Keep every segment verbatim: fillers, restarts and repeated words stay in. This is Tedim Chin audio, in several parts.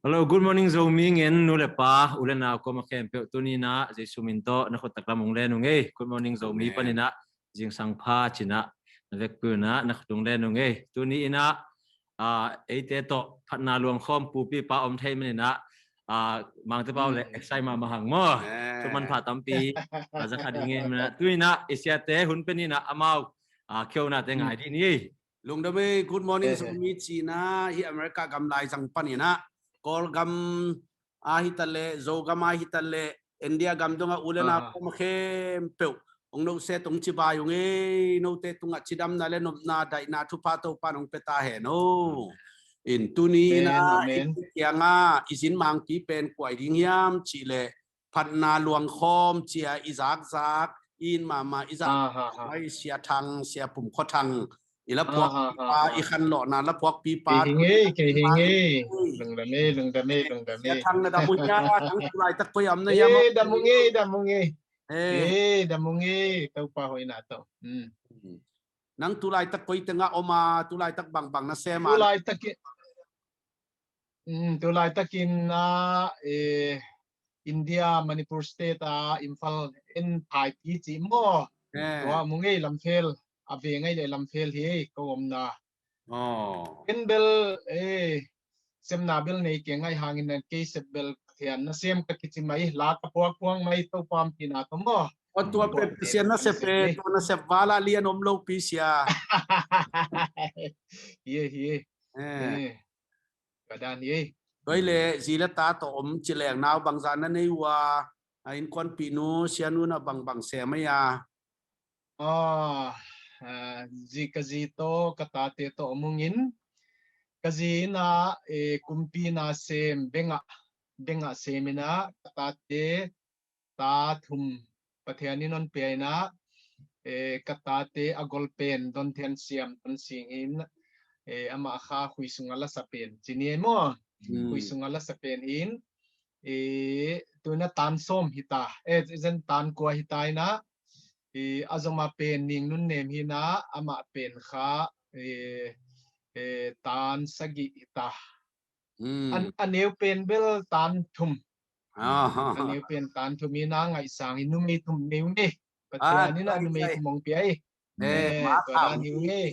Hello, good morning Zomi ngen, nu le pa, u le nau koma khempeuh, tuni inah Jesu min tawh na khut taklam hong len ung ei. Good morning Zomi paninah zingsang pha cinah na vekpi unah na khut hong len ung ei. Tuni inah eite tawh phatna luangkhawm pupipa om thei maninah Mangte Pau le excitement mahmah hang maw. Thuman pha tampi a za kha ding ei maninah, tuni inah i siate hun pen inah amau khiaunate ngai dih ni ei. Lungdam ei, good morning Zomi cinah hi America gam laizang paninah Kawlgam a hitaleh, Zogam a hitaleh, India gam dongah u le nau koma khempeuh hong note tungah cibai ung ei. Note tungah cidamna le nopna, daihna, thupha Topan hong pia ta hen o. In tuni inah i kiangah i zin mangpi pen kua hi ding hiam cihleh phatna luangkhawm cia i zakzak i it mahmah i zak mai Sia Thang, Sia Pum Khua Thang, i laphuakpipa, i khanlawhna laphuakpipa. Kei hi ngei, kei hi ngei. Lungdam ei, lungdam ei, lungdam ei. Sia Thang na dam uh hia, nang tulaitak koi am na hiam? Dam uh ngei, dam uh ngei. Dam uh ngei, Topa hoihna tawh. Nang tulaitak koi tengah om a, tulaitak bangbang na sem a? Tulaitak i Mm, tulaitakin ah, eh, India, Manipur State ah, Imphal en phaipi cih maw? Eh. Tua mu ngei lamfel, a ve ngei le lamfel hi ei, ko omna. Oh. En bel, eh, semna bel nei keng ahi hangin nan kei sep bel Pathian nasem ka kici mai, la ka puakpuak mai, Topa ompihna tawh maw. Tua pen Pathian nasep e, tua nasep vala lian om lo pi sia. Hi e, hi e. Eh. Eh. Ka dan hi ei. Tua hi leh zi le ta tawh om ci leng nau bangzah na nei uh a, a innkuanpihnu sianu na bangbang sem ei a? Ah, ah, zi, ka zi tawh ka tate tawh om ung in, ka zi in ah, eh, kumpi na sem, bengah, bengah sem in ah ka tate ta thum Pathian in hon pia in ah, eh, ka tate a gol pen Don Thian Siam, Don Sing in, eh, amah kha Khui sungah lasa pen ci ni ei maw? Hmm. Khui sungah lasa pen in, eh, tu in ah tan sawm hi ta, eh, zen tan kua hi ta in ah, eh, a zom a pen Ning Nun Nem hi in ah, amah pen kha, eh, eh, tan sagih hi ta. Hmm. A, a neu pen bel tan thum. Ah. A neu pen tan thum hi in ah ngaihsang hi, numei thum nei ung ei. Pathian in ah numei thum hong pia ei. Eh, tua dan hi ung ei.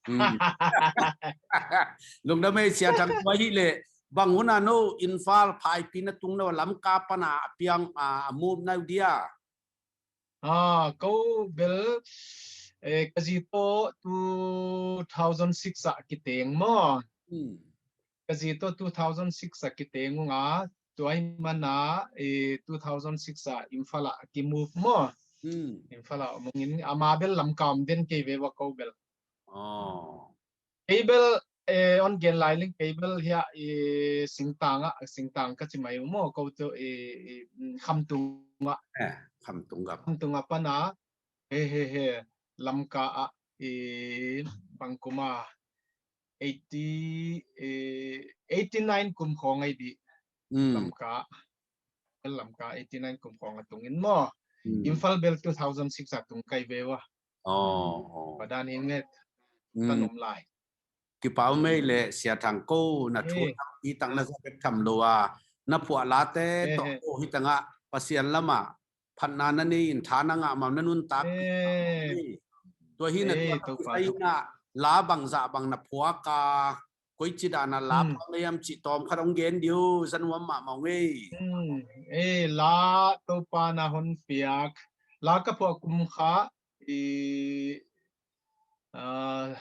Hmm. Lungdam ei Sia Thang, tua hi leh bang hun a no Imphal phaipi na tung no Lamka pan a piang a, a move na uh dia? Ah, ko bel, eh, ka zi tawh two thousand six ah kiteng maw? Hmm. Ka zi tawh two thousand six ah kiteng ung a, tua ahih man a, eh, two thousand six ah Imphal ah kimove maw? Hmm. Imphal ah om ung in, ama bel Lamka om den kei ve ua ko bel. Oh. Kei bel, eh, hong gen lai leng kei bel hiah, eh, singtang ah, singtang ka ci mai uh maw, ko tawh, eh, eh, mm, Khamtung ah. Eh, Khamtung ah. Khamtung ah pan a, he, he, he, Lamka ah, eh, bang kum a, eighty, eh, eighty nine kum khawng ahi dih. Mm. Lamka, Lamka eighty nine kum khawng a tung in maw. Mm. Imphal bel two thousand six a tung kei ve ua. Oh, oh. Tua dan hi nget. Mm. Tan om lai. Kipa om ei leh Sia Thang, ko na thu, eh, tampi tak na za bek tham lo a, na phuah late, eh, tawh, eh, ko hi tangah Pasian lamah phatna na nei in tha na ngah mah na nuntak. Eh. Tua hi na, eh, tua, Topa, tua hi na, la bangzah bang na phuak a, koici dan a la, hmm, phuak na hiam cih tawmkhat hong gen dih o, za nuam mahmah ung ei. Hmm, eh, la Topa na hon piak. La ka phuah kum kha, i, ah,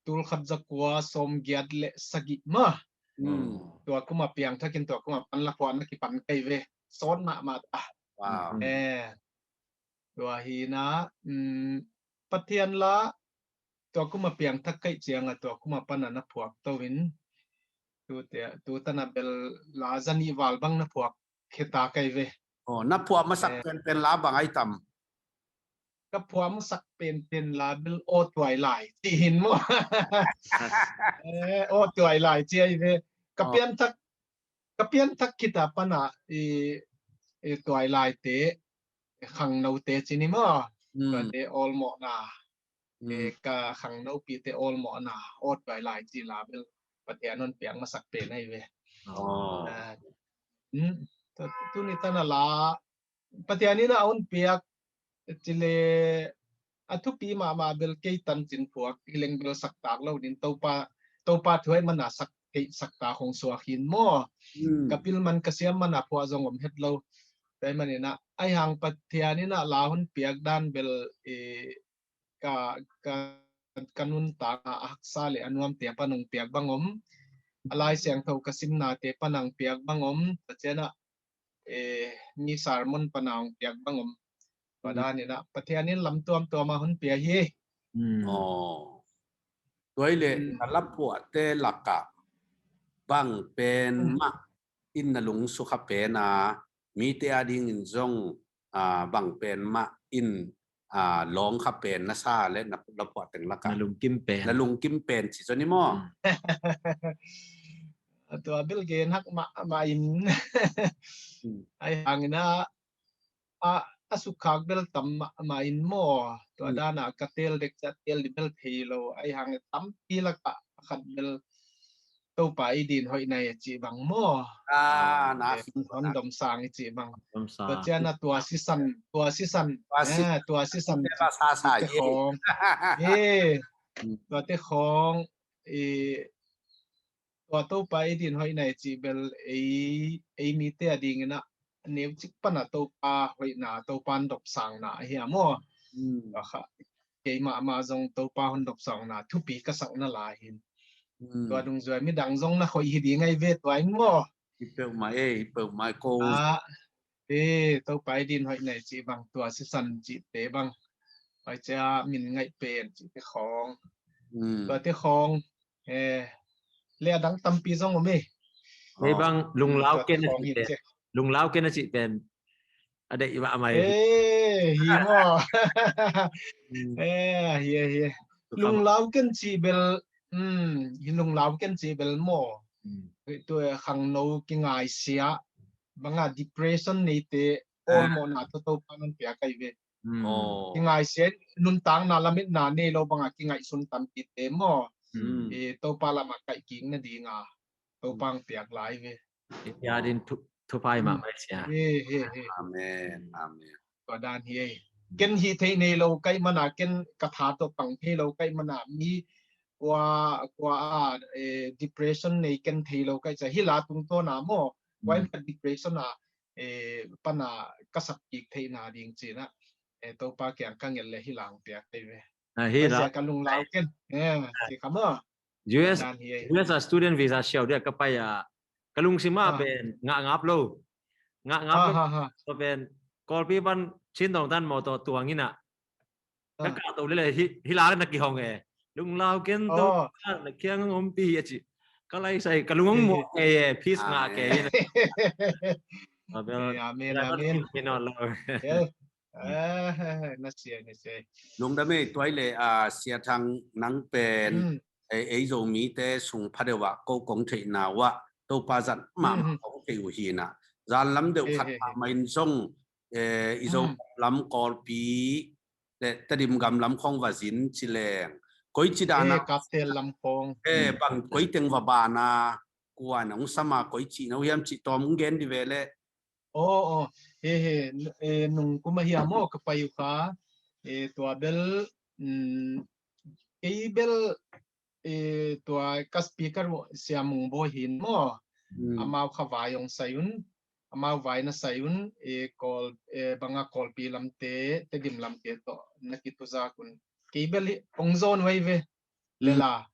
tul khat za kua sawm giat le sagih maw. Hmm. Tua kum a piangthakin tua kum a pan la phuah na kipan kei ve. Sawt mahmah ta. Wow. Eh. Tua hi na, mm, Pathian la, tua kum a piangthak kei ciang a, tua kum a pan a na phuak to in, tu te, tu tan a bel la za nih val bang na phuak khia ta kei ve. Oh, na phuah masak, eh, penpen la bang ahi tam? Ka phuah masak penpen la bel Aw Tuailai ci hi in maw. Eh, Aw Tuailai ci ahi ve. Ka, oh, pianthak, ka pianthak khit a pan a i, i Tuailai te, khangno te ci ni maw. Hmm. Tuate awlmawhna. Hmm. Eh, ka khangnopi te awlmawhna, Aw Tuailai ci la bel Pathian hon piak masak pen ahi ve. Aw. Ah, mm, tu, tuni tan a la Pathian in a hun piak cile a thupi mahmah bel kei tancin phuak hi leng bel saktak lo din Topa, Topa thu ahih mana sak, kei saktak hong suak hin maw. Ka pil man ka siam mana phuah zong om het lo. Tua ahih manin a, ahi hang Pathian in a la hun piak dan bel, eh, ka, ka, ka nuntakna a haksa le a nuamte a pan hong piak bang om. A Lai Siangtho ka simnate pan hong piak bang om. Tua ciang a, eh, mi sermon pan hong piak bang om. Tua dan in a Pathian in lam tuamtuam a hun pia hi. Aw. Tua hi le na la phuahte lakah bang pen mah in na lungsukha pen a, mite a dingin zong, ah, bang pen mah in, ah, lawngkha pen na sa le na la phuah teng lakah na lungkim pen, na lungkim pen ci zong hi maw? Tua bel gen hak mahmah in. Ahi hangin a, a, a sukkhak bel tam mahmah in maw. Tua dan a ka tel dek ciang tel ding bel thei lo. Ahi hangin tampi lakah a khat bel Topa i din hoih na hi a cih bang maw. Ah, na hon, hon domsang i cih bang. Tua ciang a tua sisan, tua sisan, tua sisan, eh, tua sisan te khawng. Eh, tua te khawng, eh, tua Topa i din hoih na hi a cih bel ei, ei mite a dingin a neucik pan a Topa hoihna, Topa hon domsangna ahi a maw. Tua kha keimah mah zong Topa hon domsangna thupi ka sak na lai hin. Tua dungzui a midang zong na hoih hi ding ahi ve tua in maw. Hi peuhmah e, hi peuhmah e ko. Ah, e, Topa i din hoih na hi cih bang, tua sisan cihte bang. Hoih cia min ngaih pen cihte khawng. Tua te khawng, eh, le a dang tampi zong om e. Ei bang lunglau ken a cih pen. Lunglau ken a cih pen a deih mahmah hi. Eh, hi maw. Eh, hi, hi. Lunglau ken cih bel, hmm, hi lunglau ken cih bel maw. Tu khangno kingaisia, banga depression neite, awlmawhna tawh Topa hong piak ahi ve. Kingaisia, nuntakna lametna nei lo banga kingaihsun tampite maw. Eh, Topa lamah kaih kik nadinga Topa hong piak lai ve. Tia din thu, thupha hi mahmah sia. Amen, amen. Tua dan hi ei. Ken hih theih nei lo kaih mana, ken ka tha tawh pang thei lo kaih mana, mi kua, kua a, eh, depression nei ken thei lo kaih cia. Hih la tungtawna maw, kua in ka depression a, eh, pana ka sak kik theihna ding cina, eh, Topa kiang ka nget le hih la hong piak thei ve. Ah, hi la. Ka lunglau ken. Eh, ci kha maw. U S, U S a student visa siau dia ka pai a, ka lungsim a pen ngah ngap lo. Ngah ngap lo. Tua pen Kawlpi pan Chin Tawng tan mawtaw tuang in a. Ka kah to lele hi, hi la na kihong e. Lunglau ken to na kiang ompi a ci. Ka lai sai ka lung ong muak e, peace ngah ke in a. Amen, amen. Ah, na sia, na sia. Lungdam e, tua hi le, ah, Sia Thang nang pen, eh, ei Zomite sung pha deuh ah ko kong theihna uah Topa zat mahmah kong thei uh hi na. Zan lam deuh khat mahmah in zong, eh, i Zo lam Kawlpi le Tedim gam lam khong va zin ci leng. Koi ci dan a, eh, Kaptel lam khong. Eh, bang koi teng va ban a, kua nong sam a, koi ci no hiam ci tawm ong gen di ve le. Aw, aw. He, he, eh, nung kum a hiam aw ka pai uh kha, eh, tua bel, mm, kei bel, eh, tua ka speaker uh Sia Mung Bawi hin maw. Amau kha vai ong sai un, amau vai na sai un, eh, Kawl, eh, banga Kawlpi lamte, Tedim lamte tawh na kituzak un. Kei bel hi ong zawn vai ve. Lela.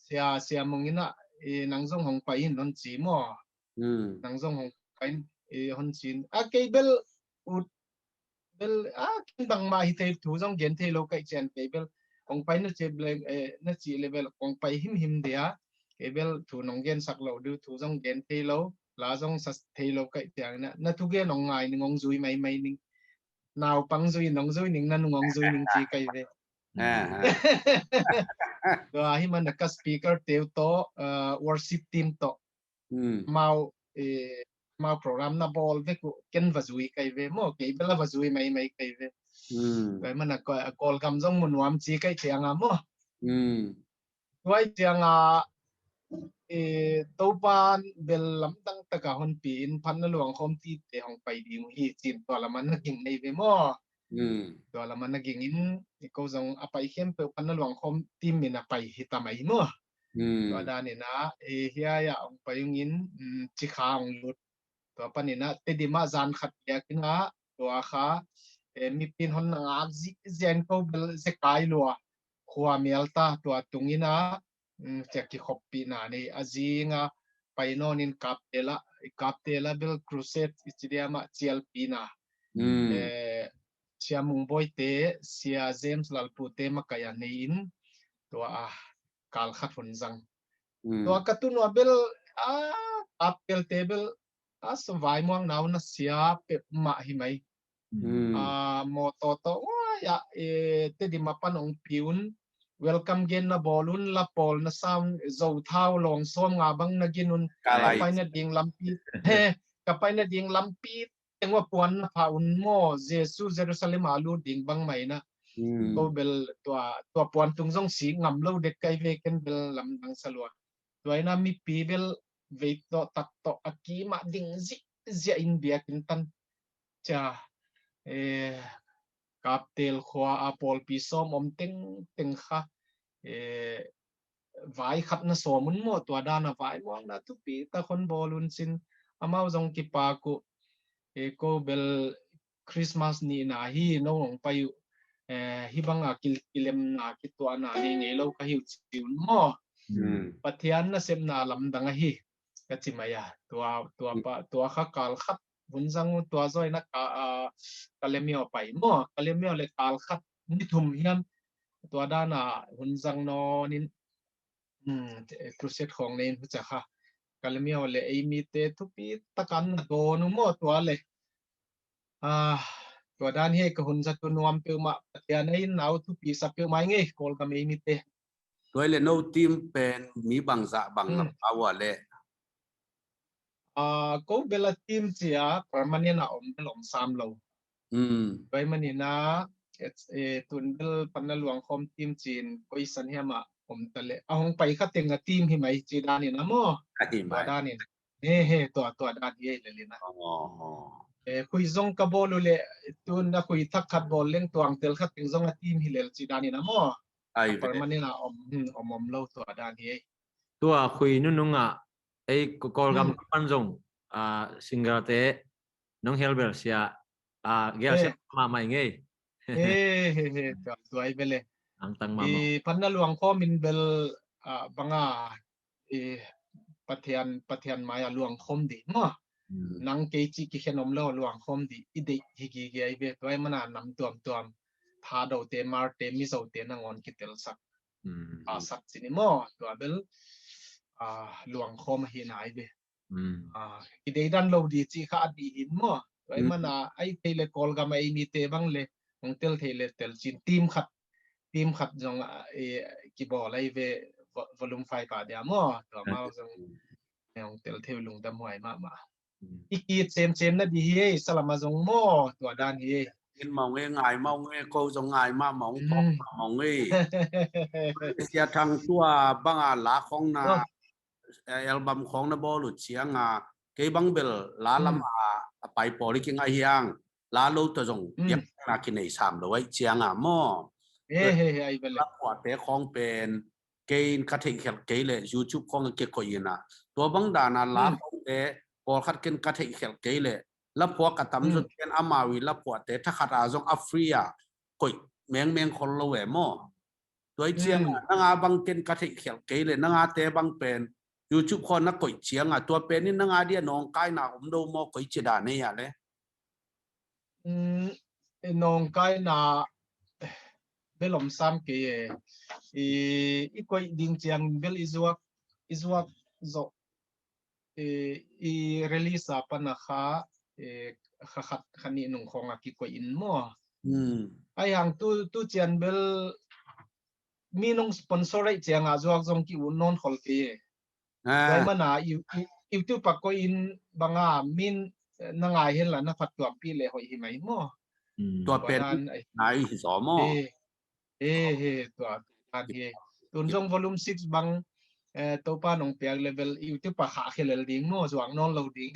Sia, Sia Mung in a, eh, nang zong hong pai in hong ci maw. Nang zong hong pai in, eh, hong ci in. A kei bel ut bel, a, ken bangmah hi thei thu zong gen thei lo kaih cian kei bel. Hong pai na ci bel, eh, na ci le bel hong pai himhim dia. Kei bel thu nong gen sak lo diu thu zong gen thei lo. La zong sa thei lo kaih cian na, na thugen hong ngai ning, hong zui maimai ning. Naupang zui nong zui ning, na nung hong zui ning ci kaih ve. Tua hi man a ka speaker teu tawh, uh, worship team tawh. Mau, eh, mau program na bawl vek uh ken va zui kaih ve maw, kei bel a va zui maimai kaih ve. Tua hi man a Kawl, Kawlgam zong mu nuam ci kaih ciang a maw. Tua hi ciang a eh, Topan bel lamdang taka honpi in phatna luangkhawm tite hong pai ding uh hi cin tua lama na ging nei ve maw? Tua lama na ging in i ko zong a pai khempeuh phatna luangkhawm team in a pai hi ta mai maw? Tua danin ah, eh, hiai ah hong pai ung in, mm, Cikha hong lut. Tua panin ah Tedim ah zan khat biakinn ah tua kha, eh, mipi in hon na ngak zihziah in ko bel zekai lua khua mial ta tua tung in ah, mm, cia kikhoppihna nei a zing a pai nawn in Kaptel ah, Kaptel ah bel crusade i ci diam ah cialpihna. Eh, Sia Mung Bawite, Sia James Lalpute makaih a nei in tua a kal khat hun zang. Tua ka tun ua bel a Kaptelte bel a sa vaimuang nau na sia peuhmah hi mai. A mawtaw tawh uai ah, eh, Tedim a pan hong pi un, welcome gen na bawl un, la pawl na sa un, Zo thau lawng sawm nga bang na gin un, ka pai na ding lampi, he, ka pai na ding lampi teng ua puan na pha un maw, Jesu Jerusalem a lut ding bang mai na. Ko bel tua, tua puan tung zong sik ngam lo dek kai ve ken bel lamdang sa lua. Tua in ah mipi bel vei tawh tak tawh a kimah ding zihziah in biakinn tan. Cia, eh, Kaptel khua a pawlpi sawm om tengteng kha, eh, vai khat na sawm un maw, tua dan a vaimuang na thupi tak hon bawl un cin. Amau zong kipak uh, eh, ko bel Christmas nihna hi, no hong pai uh, eh, hih banga ki, kilemna kituahna nei ngei lo ka hi uh ci un maw? Pathian nasepna lamdang ahi ka ci mai a. Tua, tua pa, tua kha kal khat hun zang uh, tua zaw in ah ka, ah, Kalemyo pai maw? Kalemyo le kal khat ni thum hiam tua dan a hun zang nawn in, mm, crusade khawng nei in hucia kha Kalemyo le ei mite thupi tak an na dawn uh maw tua le. Ah, tua dan hi ka hun zat uh nuam peuhmah Pathian a in nau thupi sa peuhmah i ngei Kawlgam ei mite. Tua i le no team pen mi bangzah bang na pau a le. Ah, ko bel a team cia permanent a om bel om sam lo. Tua i manin ah, eh, tun bel phatna luangkhawm team cin koi san hiam ah om ta le a hong pai kha teng a team hi mai ci danin ah maw? Tua danin. He, he, tua, tua dan hi ei lel in ah. Eh, khui zong ka bawl uh leh tun a khui thak khat bawl leng tuang tel khat teng zong a team hi lel ci danin ah maw? Permanent a om, hmm, om om lo tua dan hi ei. Tua khui nunung ah ei Kawlgam pan zong, ah, single te nong hel bel sia, ah, gel sia mahmah i ngei. He, he, he, tua, tua i bel e. Angtang mahmah. I phatna luangkhawm in bel, ah, banga i Pathian, Pathian mai a luangkhawm di maw? Nang kei ci kikhen om lo luangkhawm di i deih hi gige i ve. Tua i mana nam tuamtuam Thadote, Marte, Mizote nangawn kitelsak. A sak cin i maw? Tua bel, ah, luangkhawm ahi na i ve. Ah, i deidan lo di ci kha a di hin maw? Tua i mana ai thei le Kawlgam a ei mite bang le hong tel thei le tel cin team khat team khat zong, ah, i, kibawl ai ve vo-, volume five ah dia maw? Tua mau zong hong tel thei lungdam huai mahmah. I kit semsem na di hi ei, salama zong maw? Tua dan hi ei. In mau nge, ngai mau nge, ko zong ngai mahmah hong phawk mahmah nge. Sia Thang tua banga la khong na, eh, album khong na bawl uh cianga kei bang bel la lam a, a pai pawl i kingai hiang. La lo ta zong biakna kinei sam lo ai cianga maw? He, he, he, ai bel e. La phuahte khong pen kei in ka theih khelh kei le YouTube khong a kikoih in ah tua bang dana la khongte pawlkhat ken ka theih khelh kei le la phuah ka tam zot ken amau i la phuahte thakhat a zong a free a koih mengmeng khol lo e maw? Tua i cianga nanga bang ken ka theih khelh kei le nanga te bang pen YouTube khong na koih cianga tua pen in nanga dia nawngkaina om lo maw, koih ci dan ei a le? Mm, i nawngkaina bel om sam kei e. I, i koih ding ciang bel i zuak, i zuak zawh, i, i release a pana kha, i, kha khat kha nih nung khong a kikoih in maw? Ai hang tu, tu cian bel mi nong sponsor ai cianga zuak zong ki un nawn khol kei e. Tua i mana You-, You-, YouTube a koih in banga min, eh, na ngai hen la na phattuampih le hoih hi mai maw? Tua pen ngai hi zaw maw? He, he, he, tua, tua dan hi. Tun zong volume six bang eh, Topa nong piak le bel YouTube ah khah khia lel ding maw, zuak nawn lo ding.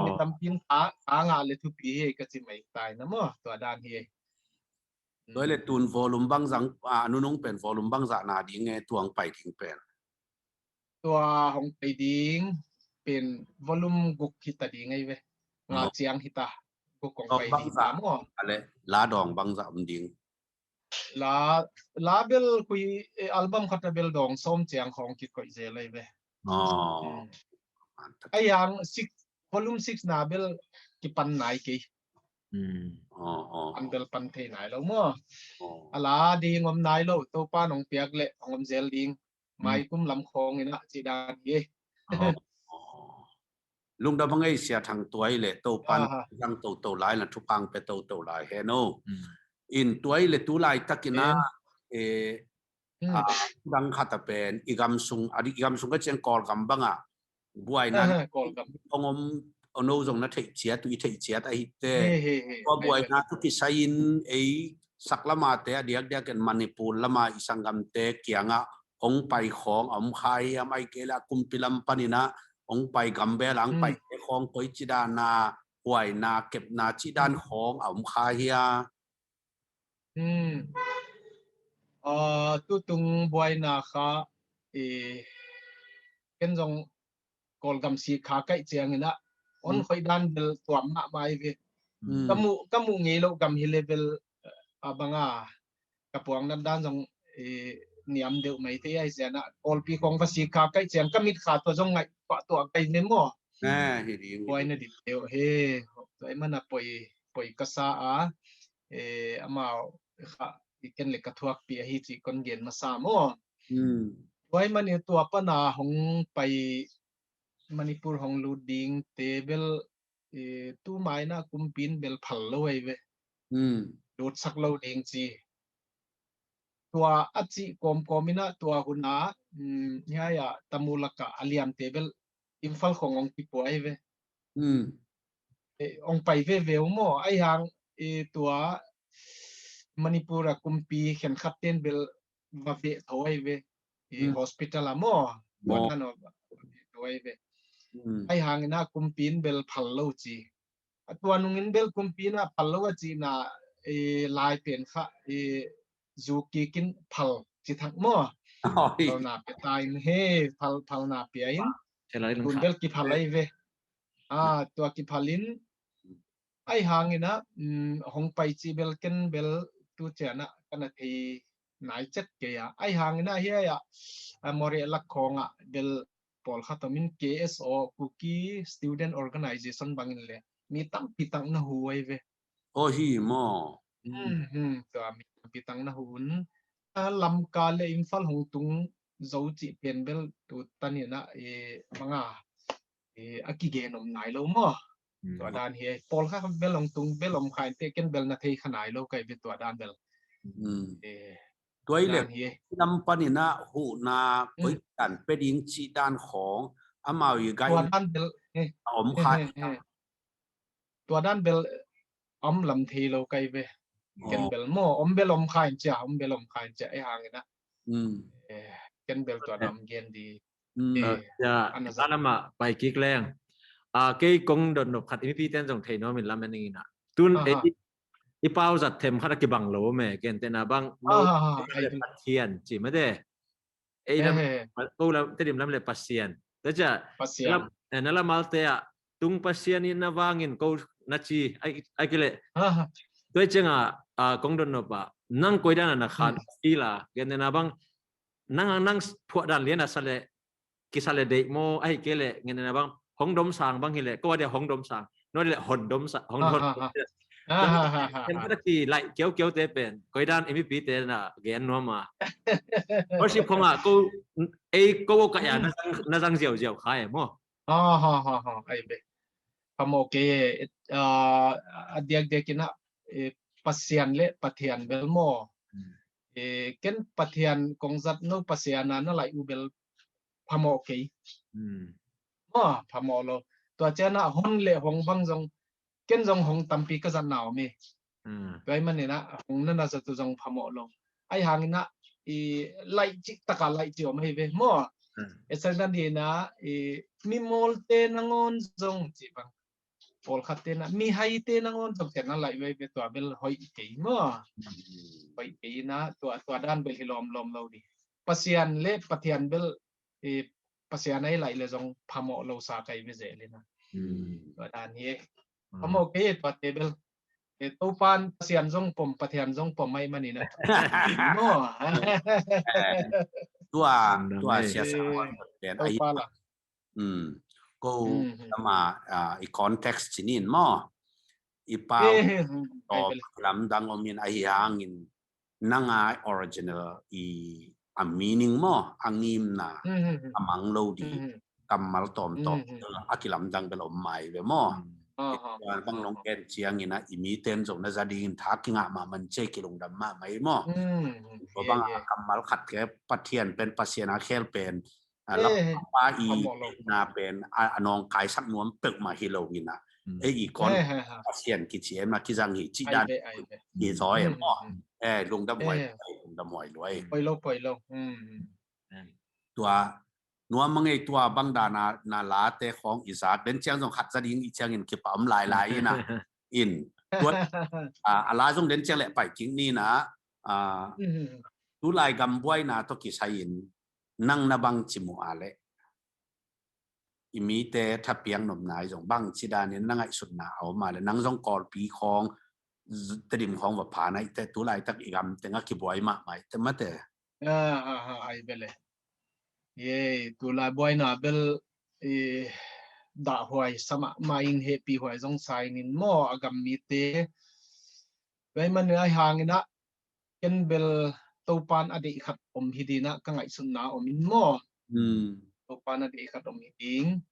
Mi tampi in khah, khah ngah le thupi hi ka ci mai tai na maw, tua dan hi. Tua le tun volume bangzah, a, a nunung pen volume bangzah na ding e, tua hong pai ding pen? Tua hong pai ding pen volume guk hi ta ding ei ve. Nga ciang hi ta, guk hong pai ding ta maw. Ale, la dawng bangzah om ding? La, la bel khui, eh, album khat a bel dawng sawm ciang khawng kikoih zel ei ve. Aw. Ai hang six, volume six na bel kipan nai kei. An bel pan thei nai lo maw. A la ding om nai lo, Topa nong piak le hong om zel ding. Mai kum lam khawng in a ci dan hi. Lungdam a ngei Sia Thang, tua i le Topan zang toto lai na, thupha pe toto lai hen o. In tua i le tu laitak in a, eh, a, dang khat a pen i gam sung, a di i gam sung ka ciang Kawlgam bang a buaina hong om, o no zong na theih ciat uh, i theih ciat ahi te. Tua buaina tu kisai in ei sak lama te a diakdiak in Manipur lama i sanggamte kiangah hong pai khawng a om kha hiam, ai kei le a kumpi lam panin a hong pai, gambel a hong pai te khawng koi ci dan a, huaina kepna ci dan khawng a om kha hia? Hmm. Ah, tutung buaina kha, eh, ken zong Kawlgam sik kha kaih ciangin a, on khoih dan bel tuam mahmah i ve. Ka muh, ka muh ngei lo gam hi le bel, a bang a, ka puang nat dan zong, eh, niam deuh mai thei ai sian a, Kawlpi khawng va sik kha kaih ciang ka mit kha tua zong ngaih tuah tuah kaih ve maw. Buaina dik deuh he, tua i man a poi, poi ka sa a, eh, amau kha i ken le ka thuakpi ahi ci kon gen masa maw. Tua i man i tua pana hong pai Manipur hong lut ding te bel, eh, tu maina kumpi in bel phal lo ai ve. Lutsak lo ding ci. Tua a ci kawmkawm in a tua hun a, mm, hiai a Tamulak a a liam te bel Imphal khawng hong kipua ai ve. Eh, hong pai veve uh maw, ai hang, eh, tua Manipur a kumpi khenkhat ten bel va veh tho ai ve. Eh, hospital a maw, buatna no va veh tho ai ve. Ai hang in a kumpi in bel phal lo ci. A tua nung in bel kumpi in a phal lo a cihna, eh, lai pen kha, eh, zu kik in phal ci thak maw. Phalna pia ta in he, phal, phalna pia in. Tun bel kiphal ai ve. Ah, tua kiphal in, ai hang in a, mm, hong pai ci bel ken bel tu ciang a ka na thei nai chet kei a. Ai hang in a hiai a, a Moreh lak khawng a bel pawlkhat om in K S O, Kuki Student Organization bangin le mi tampi tak na hu ai ve. Aw hi maw. Hmm, hmm, tua mi tampi tak na hu un. A Lamka le Imphal hong tung zo cih pen bel tu tan in a, eh, bang a, eh, a kigen om nai lo maw. Tua dan hi, pawlkhat bel hong tung bel om kha in te ken bel na thei kha nai lo kai ve tua dan bel. Eh, tua i le lam panin a huhna koi dan pe ding cih dan khawng amau i gai tua dan bel, eh, a om kha. Tua dan bel om lam thei lo kai ve. Ken bel maw, om bel om kha in cia, om bel om kha in cia, eh, hang in a. Eh, ken bel tua dan om gen di. Eh, ana za lama pai kik leng. A, kei kong dot nop khat i mipi ten zong thei nuam in lam en ing in a. Tun ei i pau zat them khat a kibang lo me, ken tena bang no Pathian ci mate. Ei lam, ko lam, Tedim lam le Pasian. Tua cia, Pasian. Lam, eh, na lamalte ah, tung Pasian in na vangin ko na ci, ai, ai kile. Tua ciang a, a, kong dot nop ah, nang koi dan a na khan, feel a, ken tena bang, nang, nang phuah dan lian a sa le, kisa le deih maw, ahi kei le ngen na bang hong dom sang bang hi le, ko a dia hong dom sang, no dia le hon dom sang, hong hon. Ken kata ki lai kiau kiau te pen koi dan M V P te na gen nuam a. Worship khong a ko ei ko ka ya na zang, na zang ziau ziau khai maw. Ha ha ha ha, ai be. Phamawh kei e, a, a diakdiak in a, eh, Pasian le Pathian bel maw. Eh, ken Pathian kong zat, no Pasian a na laih uh bel phamawh kei. Maw, phamawh lo. Tua ciang a hon le hong bang zong, ken zong hong tampi ka zat na om e. Tua i man in a hong na na zat uh zong phamawh lo. Ai hang in a i laih cih taka laih cih om ahi ve maw. Example dina i mimawlte nangawn zong cih bang, pawlkhatte na mihaite nangawn zong tena laih vei ve, tua bel hoih kei maw. Hoih kei ina tua tua dan bel hi lawmlawm lo dih. Pasian le Pathian bel i Pasian ai laih le zong phamawh lo sa kai ve zel ina. Tua dan hi e. Phamawh kei e tuate bel. E Topan Pasian zong pom, Pathian zong pom mai manina. Maw. Tua tua siasa pen ahi. Topa la. Ko lama i context cinin maw, i pau tawm lamdang omin ahi hangin nanga original i a meaning maw, a ngimna a mang lo di kammal tawmtawm a kilamdang bel om mai ve maw. Bang nong gen ciangin a i miten zong na za dingin tha kingah mahmah, cia kilungdam mahmah i maw. Ko bang a kammal khat ke Pathian pen, Pasian a khel pen, lampa i na pen a nawngkaisak nuam peuhmah hi lo ina. Ei i kon Pasian kici em a kizang hi cih dan hi zaw em maw. Lungdam huai, lungdam huai luai. Poi lo, poi lo. Tua nuam a ngei tua bang dana na late khawng i zat den ciang zong khat za ding i ciangin kipa om lailai ina. In tua a la zong den ciang leh pai kik nina. Tulai gambuaina tawh kisai-in nang na bang ci mu a leh i mite thapiak nopna i zong bang ci danin na ngaihsutna a om a leh, nang zong Kawlpi khawng, Tedim khawng va pha na i te tulaitak i gam teng a kibuai mahmah i te mate. Ai bel e. Ye tulai buaina bel i dahhuai sa mahmah in, hehpihhuai zong sa inin maw a gam mite. Tua i manin ai hangin a ken bel Topan a deih khat om hi dina ka ngaihsutna om in maw. Topan a deih khat om hi ding.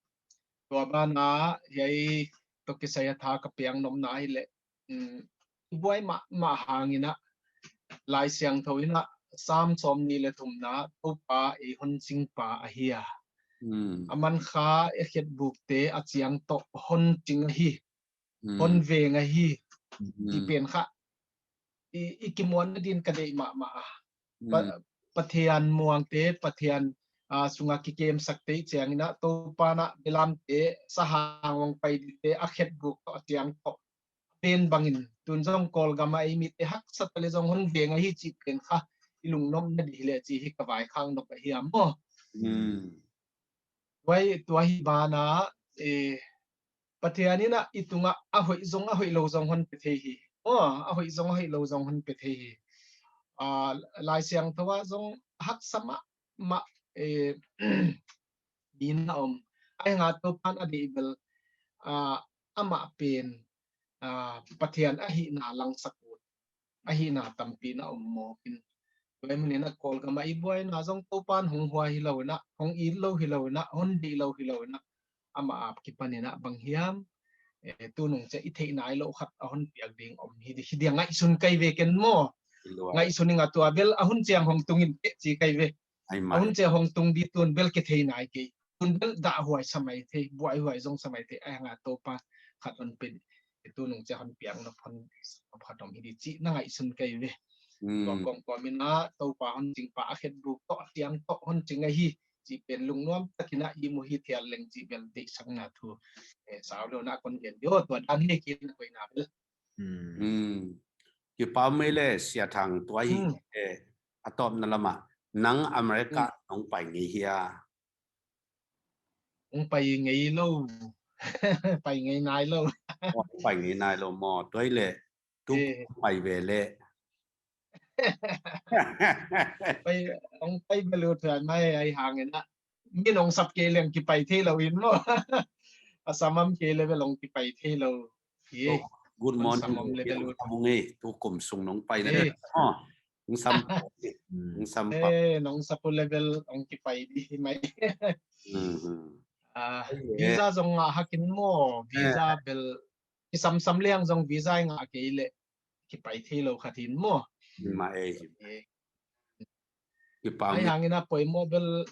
Tua bana hiai tawh kisai a tha ka piang nopna hi leh i buai mahmah hangin a Lai Siangtho in a Sam sawm nih le thumna Topa ei hon cingpa ahi a, a man kha a khetbukte a ciang tawh hon cing ahi, hon veng ahi, ti pen kha i kimuan nadin ka deih mahmah a. Pathian muangte, Pathian sunga kikemsakte i ciangin a Topa na belamte sahang hong pai dite a khetbuk tawh a ciang tawh pen bangin tun zong Kawlgam a ei mite haksa tale zong hon veng ahi cih pen kha i lungnop nadih leh ci hi ka vaikhak nop ahi a maw. Tua hi, tua hi bana Pathian in a i tungah a hoih zong a hoih lo zong hon pe thei hi. Aw, a hoih zong a hoih lo zong hon pe thei hi. Lai Siangtho ah zong haksa mahmah dina om. Ai hanga Topan a deih bel amah pen Pathian ahihna langsak ut, ahihna tampi na om mawk in. Tua i manin a Kawlgam a i buaina zong Topan hong hua hi lo in a, hong it lo hi lo in a, hon deih lo hi lo in a, amah a kipanin a bang hiam, tunung ciah i theih nai loh khat a hon piak ding om hi ding a ngaihsun kai ve ken maw. Ngaihsun ing a tua bel a hun ciang hong tung in teh ci kai ve. A hun ciang hong tung di tun bel kithei nai kei. Tun bel dahhuai sa mai thei, buaihuai zong sa mai thei, ai hanga Topa khat hon pe, tunung ciah hon piak nop hon khat om hi ding cih na ngaihsun kai ve. Tua kawmkawm in a Topa hon cingpa a khetbuk tawh a ciang tawh hon cing ahi cih pen lungnuam takin a i mu hi thiat leng cih bel deihsakna thu sau lo na kon gen dih aw, tua dan hi kei na koihna bel. Kipa mei le Sia Thang, tua hi. A tawpna lamah nang America nong pai ngei hia? Hong pai ngei lo. Pai ngei nai lo. Hong pai ngei nai lo maw? Tua hi leh tu pai ve leh. Pai, hong pai bel ut mai ai hangin a. Min hong sap kei leng kipai thei lo in maw. A samam kei le bel hong kipai thei lo. Good morning. Sam om le bel ut. Mung ei, tu kum sung nong pai na. Hong sam, hong sam pa. Eh, nong sapu level hong kipai di mai. Visa zong ngah hakin maw, visa bel kisamsam liang zong visa ngah kei leh kipai thei lo khat hin maw. Ma ei. Kipa ai hangin a poimawh bel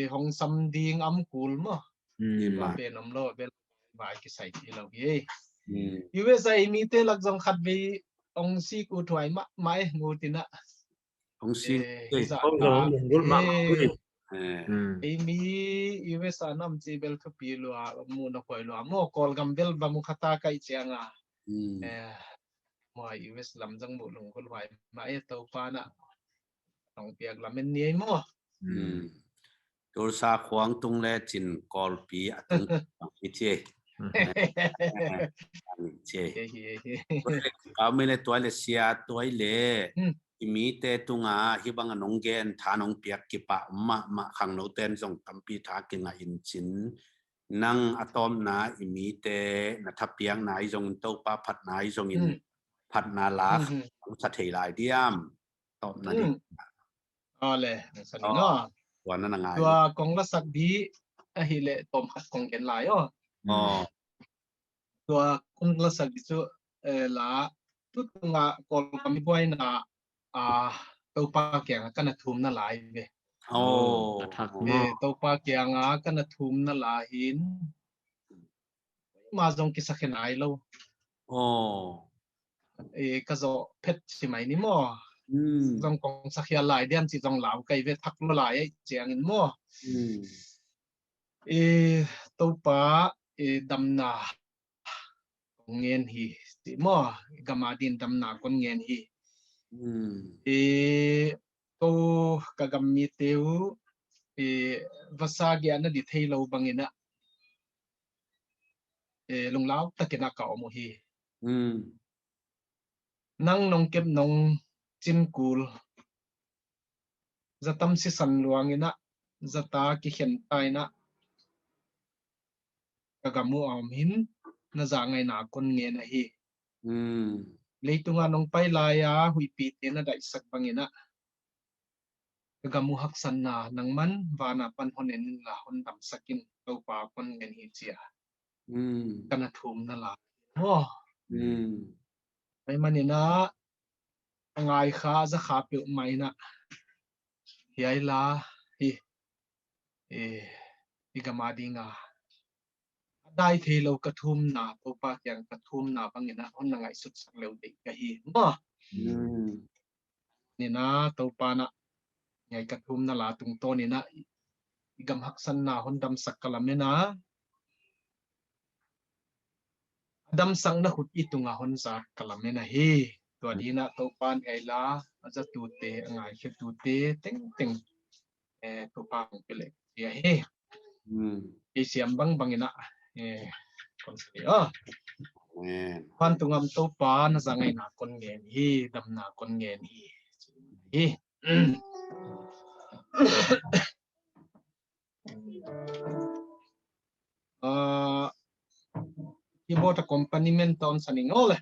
hong sam ding am kul maw. Pen om lo bel vai kisai thei lo hi. U S A mite lak zong khat vei hong sik ut huai mahmah e, ngut in a. Kong sin. Eh, hi zah ko zong ka lunggulh mahmah eh. Ei mi U S a nam ci bel thupi lua, mu na koi lua maw, Kawlgam bel va mu khata kai cianga. Eh, maw U S lam zong mu lunggulh huai mah eh, Topa na hong piak lamen ni ei maw. Tulsa khuang tung le cin Kawlpi a tung i ci. Kau mi le tuai le sia tuai le i mite tunga hi bang a nong gen tha nong piak kipah mahmah, khangnoten zong tampi tha kingah in cin. Nang a tawpna i mite na thapiakna i zongin, Topa phatna i zongin, phatna lak ang sa thei lai diam? Tawpna ding. Aw le, nang sa ding aw. Tua na na ngai. Tua kong lasak di ahih leh tawm khat kong gen lai aw. Tua kong lasak di cu, eh, la tu tunga Kawlgam i buaina, ah, Topa kianga ka na thumna lai ve. Oh. Eh, Topa kianga ka na thumna lai hin ma zong kisak hi nai lo. Oh. Eh, ka zawh phet si mai ni maw. Zong kong sakhial lai diam ci zong lau kai ve, thak lo lai eh ciangin maw. Eh, Topa, eh, damna kong ngen hi ci maw. Gama din damna kong ngen hi. Eh, ko ka gam mite uh, eh, vasa giahna di thei lo bangin ah, eh, lunglau takin a ka om uh hi. Nang nong kep nong cin kul, zatam sisan luangin ah, zata kikhen ta in ah, ka gam uh a om hin na za ngaina kon ngen ahi. Leitunga nong pai lai-a huihpite na daihsak bangin ah, ka gam uh haksatna nangman vana pan hon en inla hon damsak in, Topa kon ngen hi cia. Ka na thumna lai. Maw. Pai manin ah, a ngai kha, a za kha peuhmah in ah, hiai la hi, eh, i gam a dinga a dai thei lo ka thumna, Topa kiang ka thumna bangin ah hon na ngaihsutsak leu deih ka hi. Maw. Nina Topa na ngai ka thumna la tungtawn in ah i gam haksatna hon damsak ka lamen a, a damsakna khut i tunga hon zak ka lamen ahi. Tua dinah Topa nih ahi la, a zatute, a ngaikhiatute tengteng, eh, Topa hong pia leh hi ahi. Ei siam bangbang inah, eh, kon sa hi aw. Pan tungam Topa na za ngaihna kon ngen hi, damna kon ngen hi. Hi. Ah, keyboard accompaniment tawn sa ning aw le.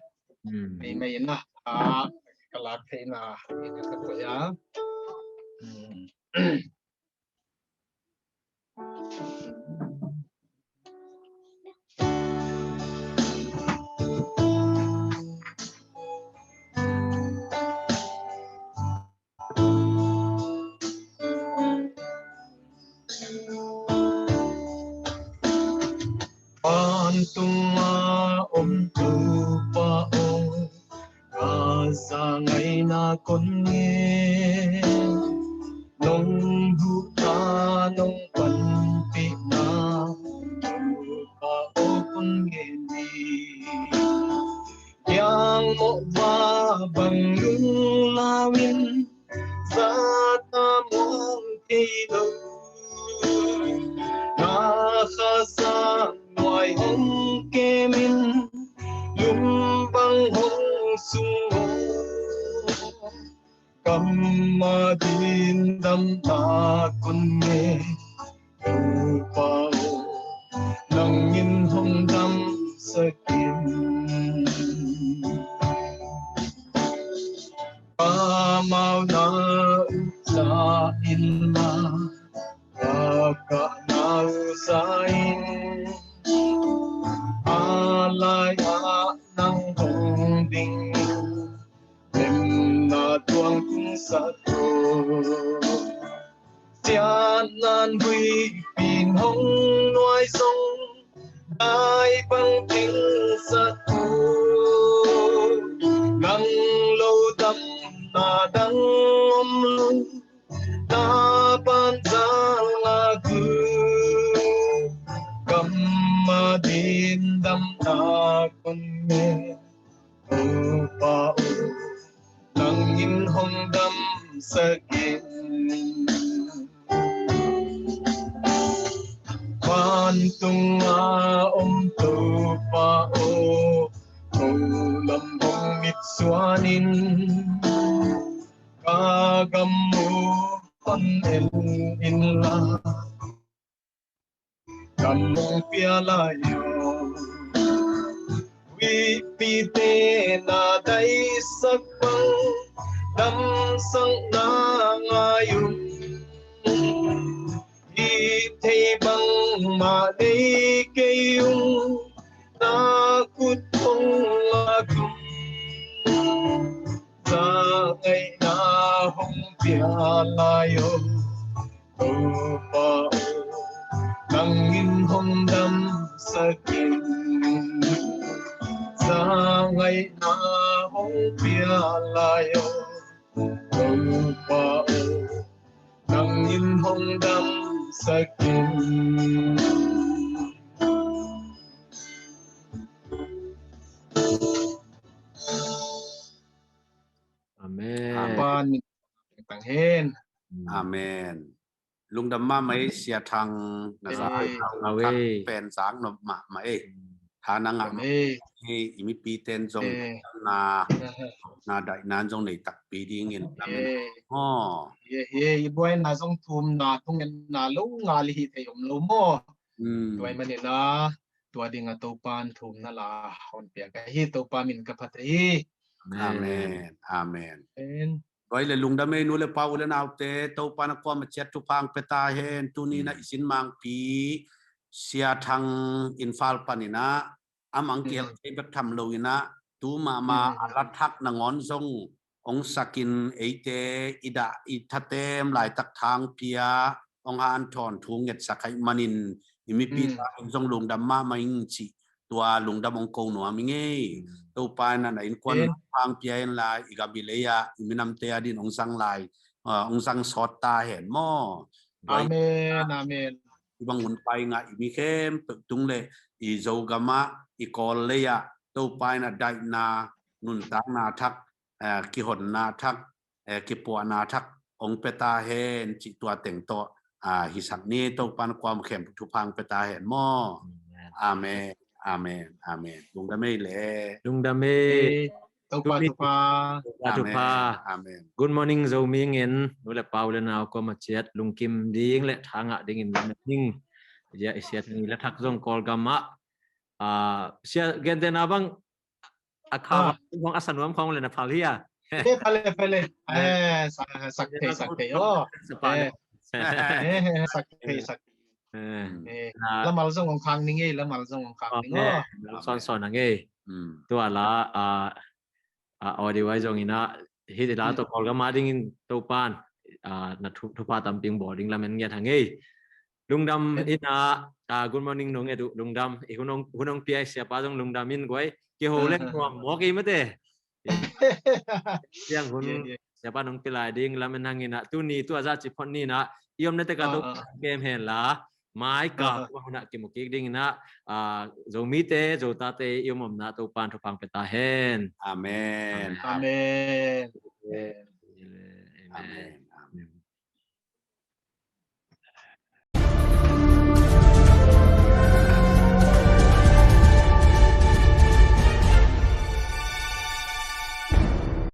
Mei mei na, ah, ka lak theihna, ka koih a. Pan tunga om Topa aw, ka za ngaihna kon ngen. Nong duhna, nong panpihna, Topa aw kon ngen hi. Kiang mawh va bang lunglau in, zata mawh thei lo. Na kha za nuai hong kem in, lum bang hong sung aw. Kam a din damna kon ngen, Topa aw, nang in hong damsak in. Amau na uh za in la, ka kah na uh za in. A lai-ah nang hong ding in, lemna tuang tung sa to. Siatna in huihpi in hong nuai zong, dai bang thil sa to. Nang lo damna dang om lo. Vantunga om Topa aw, ko lam hong mitsuanin ka gam mu hon en inla, gam hong pia lai aw. Huihpite na daisak bang damsakna ngai un, hih thei bangmah nei kei ung, na khut hong lak un, zangaihna hong pia lai aw. Topa aw, nang in hong damsak in, zangaihna hong pia lai aw. Topa aw, nang in hong damsak in. Amen. Amen. Amen. Lungdam mahmah ei, Sia Thang, na za, eh, au, au, eh, pen zang nop mahmah ei. Tha na ngah mahmah ei. I mipi ten zong, eh, na, na daihna zong nei takpi dingin. Amen. Amen. Oh. Ye, ye, i buaina zong thumna, thungetna lo ngal hi thei om lo maw. Hmm. Tua ahih manin a, tua dingin Topa'n thumna la hong pia ka hi, Topa min ka phat hi. Amen. Amen. Amen. Tua ahih leh lungdam ei, nu le pa, u le naute, Topa'n a kuamah ciat thupha hong pia ta hen. Tuni-in a, mm, i sin mangpi, Sia Thang, Imphal panin a, amah hong kihel, mm, thei bek tham loin a, tu mahmah, mm, a la thak nangawn zong hong sakin, eite i dah i thatem laitak tha hong pia, hong hanthawn thu ngetsak ahih manin, i mipi, mm, tungah zong lungdam mahmah ing cih, tua lungdam hong ko nuam ing ei. Mm. Topa in a na innkuan, eh, hong pia hen la, i gam i lei ah, i minamte adingin hong zang lai, ah, hong zang sawt ta hen maw. Amen, amen. I bang hun pai ngah i mi khempeuh tung le, i Zogam ah, i Kawl lei ah, Topa in a daihna, nuntakna thak, eh, kihonna thak, eh, kipuahna thak hong pia ta hen cih tua teng tawh, ah, hisak ni. Topa'n kuamah khempeuh thupha hong pia ta hen maw. Amen. Amen. Amen. Amen. Lungdam ei leh. Lungdam ei. Topa, Topa. Topa, Topa. Amen. Amen. Good morning, Zomi Ngen. Nu le pa, u le nau, kuamah ciat lungkim ding le tha ngah dingin lamen ning. Sia, i Sia Thang i la thak zong Kawlgam ah, ah, sia, gentehna bang, a kha, ah, bang a sa nuam khawng le na phal hi a. Eh, phal e, phal e. Eh. Eh, sa, sak thei, sak thei. Oh. Sa pa le. Eh. Eh, sak thei, sak thei. Eh. Eh, na, lamal zong hong khang ning ei, lamal zong hong khang ning ei. Oh. Sawnsawn ning ei. Hmm. Tua la, ah, ah, audio ai zongin a, hih la, hmm, tawh Kawlgam adingin Topa'n, ah, na thu, thupha tampi hong bawl ding lamen ngiat hang ei. Lungdam in a, ah, good morning nong et uh, lungdam. I hun hong, hun hong pia i siapa zong lungdam in guai. Kiho leng nuam mawk ei mate. Ciang hun, yeah, yeah, siapa nong pia lai ding lamen hang in a, tuni tua zah ci phot ni in a, i omna tek ah, ah, Topa, ah, kem hen la, mai ka, ah, ah, tua hun ah kimu kik ding in a, ah, Zomite, Zotate i om omna Topa'n thupha hong pia ta hen. Amen. Amen. Amen. Amen.